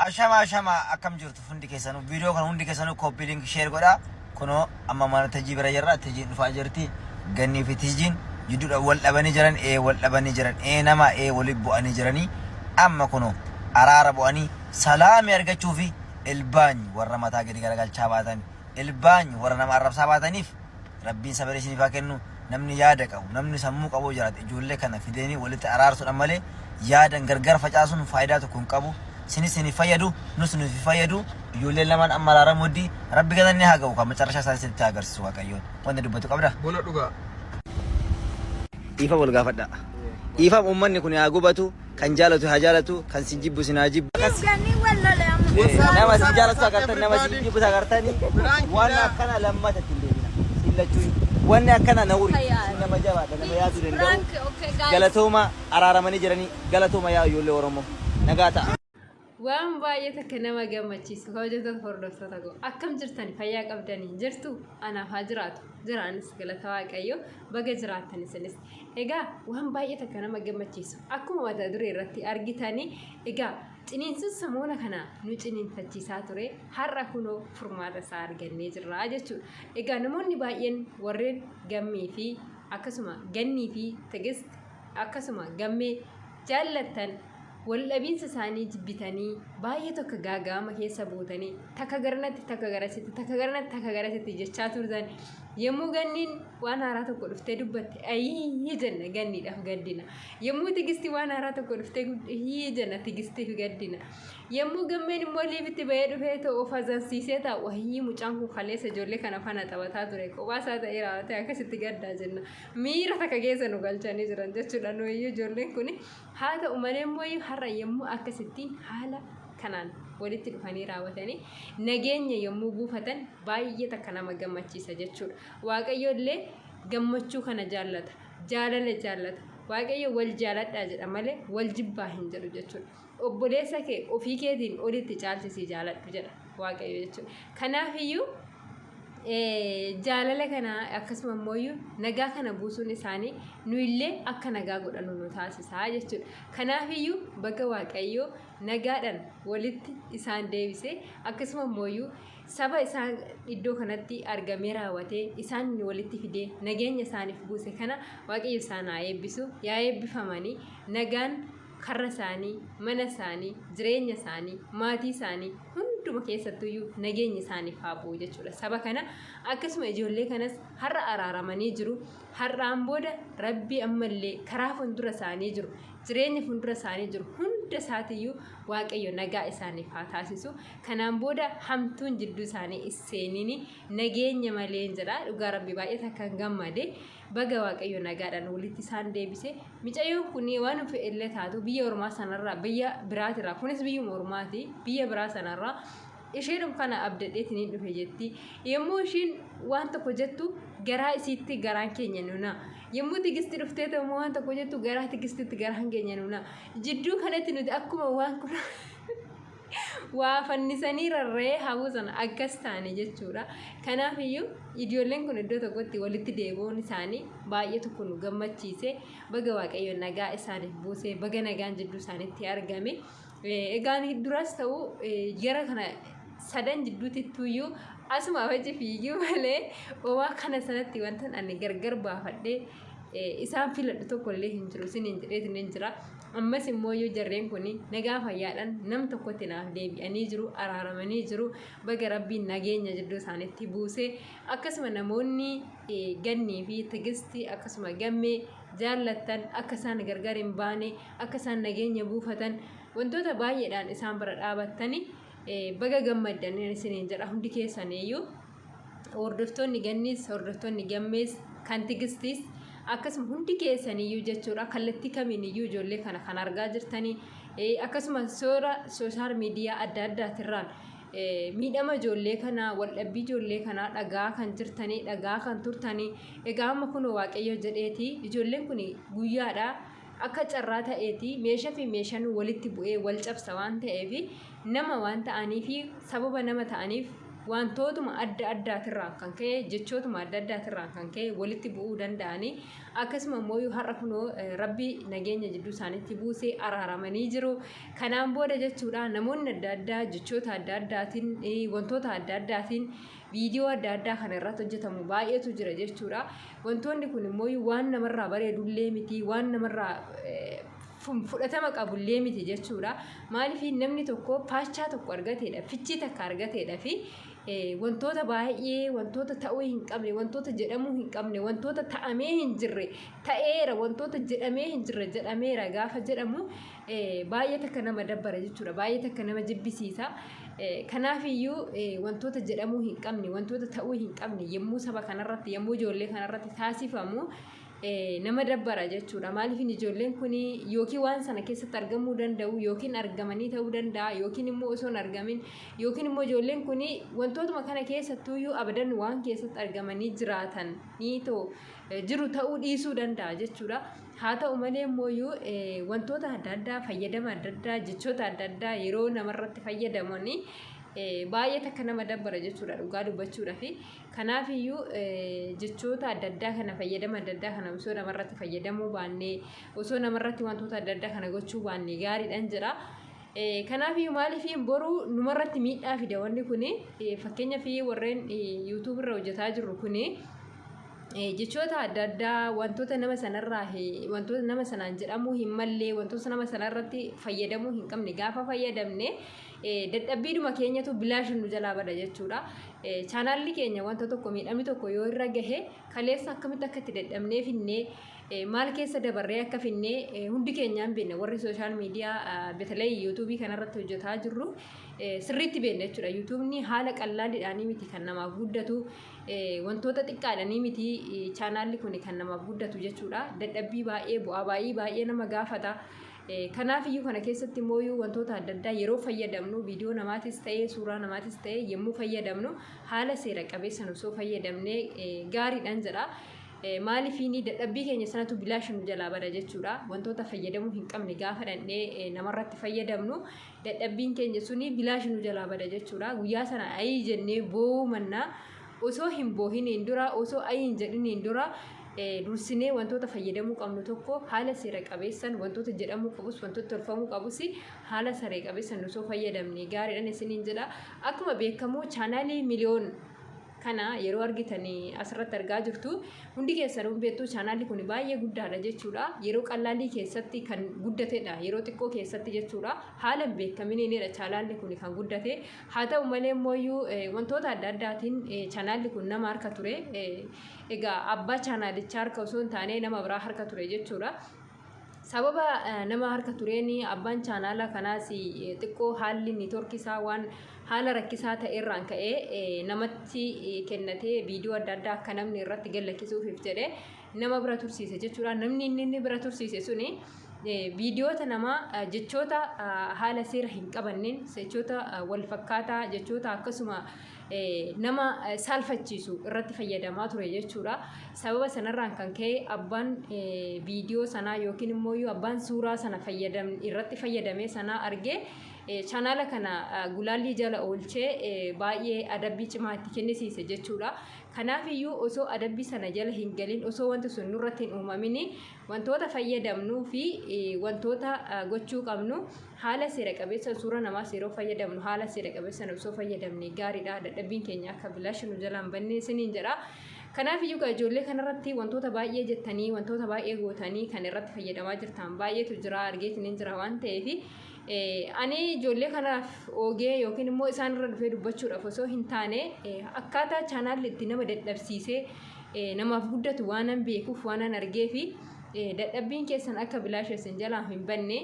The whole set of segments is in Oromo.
Ashama, ashama, akkam jirtu hundi keessanuu? Viidiyoo kana hundi keessanuu copy link, share godhaa. Kunoo amma mana Tijii bira jirra. Tijiin dhufaa jirti. Gannii fi Tijiin jidduudha wal dhabanii jiran, wal dhabanii jiran, nama waliif bu'anii jiranii. Amma kunoo araara bu'anii salaamii argachuu fi ilbaany warra mataa gadi garagalchaa baatan, ilbaany warra nama arrabsaa baataniif Rabbiin sabarii isiniif haa kennu. Namni yaada qabu, namni sammuu qabu jiraate, ijoollee kana fideenii walitti araarsuudhaan malee yaadan gargar facaasuun faayidaa tokko hin qabu. Sinis isiniif fayyadu, nus nuuf fayyadu. Ijoolleen lamaan amma araaramuu heddii Rabbi galanni haa ga'u, kan macarrashaa isaanii isinitti haa agarsiisu Waaqayyoon. Wanta dubbatu qabda. Buna dhugaa. Dhiifama wal gaafadha. Dhiifama, uummanni kun haa gubatu, kan jaalatu haa jaalatu, kan sin jibbu sin haa jibbu. Ganni wal lole amma. Nama si jaalatu agartan, nama si jibbu agartanii, waan akkana lammata ittiin deebina. Sin lachuu wanni akkana na wuri. Sin nama jabaadha, nama yaaduu danda'u. Prank, okay guys. Galatooma, araaramanii jiranii, galatooma yaa ijoollee Oromoo. Nagaa ta'a. Waan baay'ee takka nama gammachiisu, kabajamtoota hordoftoota koo, akkam jirtani? Fayyaa qabdanii jirtu? Anaaf haa jiraatu, jiraanis galata Waaqayyo, baga jiraattan isinis. Egaa waan baay'ee takka nama gammachiisu, akkuma mata duree irratti argitanii, egaa ciniinsuun samoona kana nu ciniinfachiisaa ture, har'a kunoo furmaata isaa argannee jirra jechuudha. Egaa namoonni baay'een warreen Gammee fi akkasuma Gannii fi Tigist akkasuma Gammee jaallattan, waldhabiinsa isaanii jibbitanii, baay'ee tokko gaaga'ama keessa buutanii, takka garanatti, takka garasitti, takka garanatti, takka garasitti jechaa turtan. Yommuu Ganniin waan haaraa tokko dhuftee dubbatte, ayyii jenna, Ganniidhaaf gaddina. Yommuu Tigisti waan haaraa tokko dhuftee, iyyii jenna, Tigistiif gaddina. Yommuu Gammeen immoo liivitti bahee dhufee ta'u of azansiisee taa'u, ayyii, mucaan kun kaleessa ijoollee kana fana taphataa ture, kophaa isaa ta'ee raawwatee akkasitti gaddaa jenna. Miira takka keessa nu galchanii jiran jechuudha nuyiyyuu ijoolleen kun. Haa ta'u malee immoo har'a yommuu akkasittiin haala kanaan walitti dhufanii raawwatanii nageenya yommuu buufatan, baay'ee takka nama gammachiisa jechuudha. Waaqayyo illee gammachuu kana jaallata. Jaalala jaallata. Waaqayyo wal jaaladhaa jedha malee wal jibbaa hin jedhu jechuudha. Obboleessa kee ofii keetiin olitti caalchisii jaaladhu jedha Waaqayyo jechuudha. Kanaafiyyuu jaalala kana akkasuma immoo nagaa kana buusuun isaanii nu illee akka nagaa godhannu nu taasisaa jechuudha. Kanaafiyyuu baga Waaqayyoo nagaadhaan walitti isaan deebisee, akkasuma immoo saba isaan iddoo kanatti argamee raawwatee isaan walitti fidee nageenya isaaniif buuse kana Waaqayyo isaan haa eebbisu, yaa eebbifamanii. Nagaan karra isaanii, mana isaanii, jireenya isaanii, maatii isaanii hunduma keessattuyyuu nageenyi isaaniif haa bu'u jechuudha. Saba kana akkasuma ijoollee kanas har'a araaramanii jiru. Har'aan booda Rabbii ammallee karaa fuuldura isaanii jiru, jireenya fuuldura isaanii jiru hunda isaatiiyyuu Waaqayyo nagaa isaaniif haa taasisu. Kanaan booda hamtuun jidduu isaanii seeniini, nageenya malee jedha. Dhugaa Rabbii baay'ee takkan gammade. Baga Waaqayyo nagaadhaan walitti isaan deebise. Micayyoon kun waan fe'ellee taatu biyya ormaa sanarraa, biyya biraatirraa, kunis biyyuma ormaati, biyya biraa sanarraa isheedhum kana abdadheetiin hin dhufe jetti. Yommuu ishiin waan tokko jettu garaa isiitti garaan keenya nuna. Yommuu Tigisti dhuftee ta'u waan tokko jettu garaa Tigistitti garaan keenya nuna. Jidduu kanatti nuti akkuma waan kun waa fannisanii rarra'ee hafuu sana akkas taane jechuudha. Kanaaf iyyuu ijoolleen kun iddoo tokkotti walitti deebi'uun isaanii baay'ee tokko nu gammachiise. Baga Waaqayyo nagaa isaaniif buuse, baga nagaan jidduu isaaniitti argame. Egaan duras ta'u gara kana sadan jidduutittuyyuu asumaaf achi fiiguu malee homaa kana sanatti wanta ani gargar baafadhee isaan filadhu tokko illee hin jiru isiniin jedheetiin hin jira. Ammas immoo yoo jarreen kun nagaa fayyaadhaan nam tokkotti naaf deebi'anii jiru, araaramanii jiru. Baga Rabbiin nageenya jidduu isaaniitti buuse. Akkasuma namoonni Gannii fi Tigisti akkasuma Gammee jaallattan, akka isaan gargar hin baane, akka isaan nageenya buufatan wantoota baay'eedhaan isaan bira dhaabattani, baga gammaddan isiniin jedha hundi keessaniiyyuu. Hordoftoonni Ganniis, hordoftoonni Gammees, kan Tigistiis, akkasuma hundi keessaniyyuu jechuudha, kallattii kamiiniyyuu ijoollee kana kan argaa jirtanii, akkasuma soora social media adda addaatirraan miidhama ijoollee kanaa, waldhabbii ijoollee kanaa dhagaa kan jirtanii, dhagaa kan turtanii, egaa amma kunoo Waaqayyo jedheeti ijoolleen kun guyyaadha akka carraa ta'eeti meeshaa fi meeshaan walitti bu'ee wal cabsa waan ta'eef, nama waan ta'aniif, sababa nama ta'aniif. Wantootuma adda addaatirraan kan ka'e, jechootuma adda addaatirraan kan ka'e walitti bu'uu danda'anii, akkasuma immoo har'a kunoo Rabbi nageenya jidduu isaaniitti buusee araaramanii jiru. Kanaan booda jechuudha, namoonni adda addaa jechoota adda addaatiin, wantoota adda addaatiin viidiyoo adda addaa kana irratti hojjetamu baay'eetu jira jechuudha. Wantoonni kun immoo waan namarraa bareedullee miti, waan namarraa fudhatama qabullee miti jechuudha. Maaliif, namni tokko paachaa tokko argateedha, fichii takka argateedha fi wantoota baay'ee, wantoota ta'uu hin qabne, wantoota jedhamuu hin qabne, wantoota ta'amee hin jirre ta'eera, wantoota jedhamee hin jirre jedhameera gaafa jedhamu baay'ee takka nama dabbara jechuudha. Baay'ee takka nama jibbisiisa. Kanaaf iyyuu wantoota jedhamuu hin qabne, wantoota ta'uu hin qabne yommuu saba kanarratti, yommuu ijoollee kanarratti taasifamu nama dabbara jechuudha. Maaliif, ijoolleen kun yookiin waan sana keessatti argamuu danda'u, yookiin argamanii ta'uu danda'a, yookiin immoo osoo hin argamin, yookiin immoo ijoolleen kun wantootuma kana keessattuyyuu abadan waan keessatti argamanii jiraatan ni ta'u jiru ta'uu dhiisuu danda'a jechuudha. Haa ta'u malee immoo wantoota adda addaa, fayyadama adda addaa, jechoota adda addaa yeroo namarratti fayyadamanii baay'ee takka nama dabbara jechuudha, dhugaa dubbachuudhaaf. Kanaaf iyyuu jechoota adda addaa kana, fayyadama adda addaa kana osoo namarratti fayyadamuu baannee, osoo namarratti wantoota adda addaa kana gochuu baannee gaariidhaan jira. Kanaaf iyyuu, maaliif, boruu numarratti miidhaa fida wanni kuni. Fakkeenyaaf, warreen YouTube irra hojjetaa jirru kuni jechoota adda addaa, wantoota nama sanarraa, wantoota nama sanaan jedhamuu hin mallee, wantoota nama sanarratti fayyadamuu hin qabne gaafa fayyadamne, dadhabbiidhuma keenyatu bilaash nu jalaa bada jechuudha. Chaanaalli keenya wanta tokko, miidhamni tokko yoo irra gahe, kaleessa akkamitti akka itti dadhabnee finnee, maal keessa dabarree akka finnee hundi keenyaan beekna. Warri social media, betalay YouTubeii kanarratti hojjetaa jirru, sirriitti beekna jechuudha. YouTubeni haala qallaaliidhaanii miti kan namaaf guddatu, wantoota xiqqaadhaanii miti chaanaalli kun kan namaaf guddatu jechuudha. Dadhabbii baay'ee, bu'aa baay'ee baay'ee nama gaafata. Kanaaf iyyuu kana keessatti immoo wantoota adda addaa yeroo fayyadamnu, viidiyoo namaatis ta'ee suuraa namaatis ta'ee yommuu fayyadamnu, haala seera qabeessan osoo fayyadamnee gaariidhaan jedha. Maaliifiini, dadhabbii keenya sanatu bilaash nu jalaa bada jechuudha. Wantoota fayyadamuu hin qabne gaafa dhandhee namarratti fayyadamnu, dadhabbiin keenya suni bilaash nu jalaa bada jechuudha. Guyyaa sana ayii jennee boo'uu mannaa, osoo hin boohiniin dura, osoo ayii hin jedhiniin dura, dursinee wantoota fayyadamuu qabnu tokko haala seera qabeessan, wantoota jedhamuu qabus, wantoota tolfamuu qabus haala seera qabeessan osoo fayyadamne gaariidhaan isiniin jedha. Akkuma beekamu, chaanaalii miliyoon kana yeroo argitanii asirratti argaa jirtu, hundi keessanuu beektu, chaanaalli kun baay'ee guddaadha jechuudha. Yeroo qallaalii keessatti kan guddatedha. Yeroo xiqqoo keessatti jechuudha. Haala hin beekaminiinidha chaanaalli kun kan guddate. Haa ta'u malee immoo wantoota adda addaatiin chaanaalli kun nama harka ture. Egaa abbaa chaanaalichaa harka osoo hin taane nama biraa harka ture jechuudha. Sababa nama harka tureen abbaan chaanaala kanaas xiqqoo haalli networkii isaa waan haala rakkisaa ta'e irraan ka'ee, namatti kennatee viidiyoo adda addaa akka namni irratti gallakkisuufiif jedhee nama bira tursiise jechuudha. Namni inni bira tursiise suni viidiyoota namaa jechoota haala seera hin qabanneen, jechoota wal fakkaataa, jechoota akkasuma nama saalfachiisu irratti fayyadamaa ture jechuudha. Sababa sanarraan kan ka'e abbaan viidiyoo sanaa yookiin immoo abbaan suuraa sana irratti fayyadamee sanaa argee, chaanaala kana gulaallii jala oolchee baay'ee adabbii cimaa itti kennisiise jechuudha. Kanaaf iyyuu osoo adabbii sana jala hin galin, osoo wanti sun nurratti hin uumamin, wantoota fayyadamnuu fi wantoota gochuu qabnu haala seera qabeessa, suura namaas yeroo fayyadamnu haala seera qabeessa osoo fayyadamne gaariidha. Dadhabbiin keenya akka bilaash nu jalaan bannee isiniin jedha. Kanaaf iyyuu ijoollee kanarratti wantoota baay'ee jettanii, wantoota baay'ee gootanii kan irratti fayyadamaa jirtan baay'eetu jira, argeetiin jira waan ta'eef, ani ijoollee kanaaf oogee yookiin immoo isaan irra dhufee dubbachuudhaaf osoo hin taane, akkaataa chaanaalli itti nama dadhabsiisee namaaf guddatu waanan beekuuf, waanan argeefi, dadhabbiin keessan akka bilaasha isin jalaa hin banne,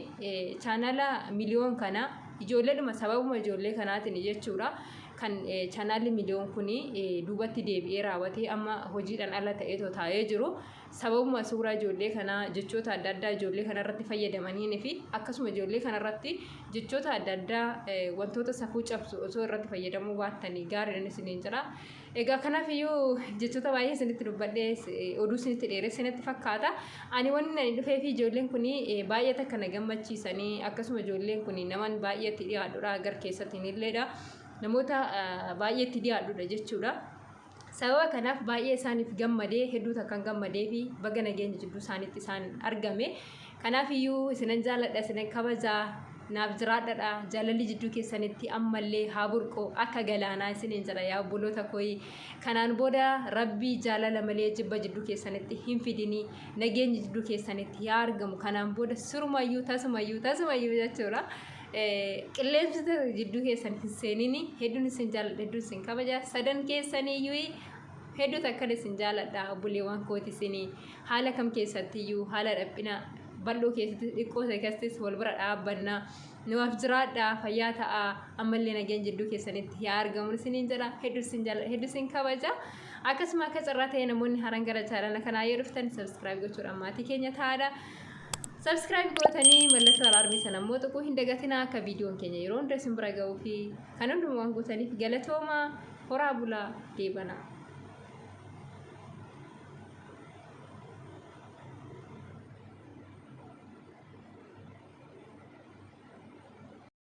chaanaala miliyoon kana ijoolleedhuma, sababuma ijoollee kanaatiin jechuudha, kan chaanaalli miliyoon kun duubatti deebi'ee raawwatee amma hojiidhaan ala ta'eetoo taa'ee jiru, sababuma suuraa ijoollee kanaa, jechoota adda addaa ijoollee kanarratti fayyadamaniin fi akkasuma ijoollee kanarratti jechoota adda addaa, wantoota safuu cabsu osoo irratti fayyadamuu baattanii gaariidhaan isiniin jira. Egaa kanaaf iyyuu jechoota baay'ee isinitti dubbadhee oduu isinitti dheeresse natti fakkaata. Ani wanni ani dhufee fi ijoolleen kun baay'ee takka na gammachiisanii, akkasuma ijoolleen kun naman baay'ee itti dhiyaadhudha, gar keessatti illeedha. Namoota baay'eetti dhiyaadhudha jechuudha. Sababa kanaaf baay'ee isaaniif gammadee, hedduu takkan gammadee fi baga nageenya jidduu isaaniitti isaan argame. Kanaaf iyyuu isinan jaaladha, isinan kabajaa, naaf jiraadhadha. Jaalalli jidduu keessanitti ammallee haa burqu akka galaanaa isiniin jedha yaa obboloota kooyi. Kanaan booda Rabbii jaalala malee jibba jidduu keessanitti hin fidini, nageenyi jidduu keessanitti yaa argamu. Kanaan booda surumayyuu tasumayyuu tasumayyuu jechuudha. Qilleensi jidduu keessan hin seenini. Hedduun isin jaaladha, hedduun isin kabaja. Sadan keessaniyyuu hedduu takkan isin jaaladha, obboleewwan kooti. Isinii haala kam keessattiyyuu, haala dhaphina bal'oo keessatti, xiqqoo keessattis wal bira dhaabbannaa. Nuwaaf jiraadha, fayyaa ta'a, ammallee nageenya jidduu keessanitti yaa argamu isiniin jedha. Hedduu isin jaaladha, hedduu isin kabaja. Akkasuma akka carraa ta'e namoonni haaraan gara channel kanaa yoo dhuftan subscribe gochuudhaan maatii keenya ta'aadha. Subscribe gootanii mallattoo alarmii sana immoo tuquu hin dagatinaa, akka viidiyoon keenya yeroo hunda isin bira ga'uu fi kan hundumaa waan gootaniif galatoomaa. Horaa bulaa, deebanaa.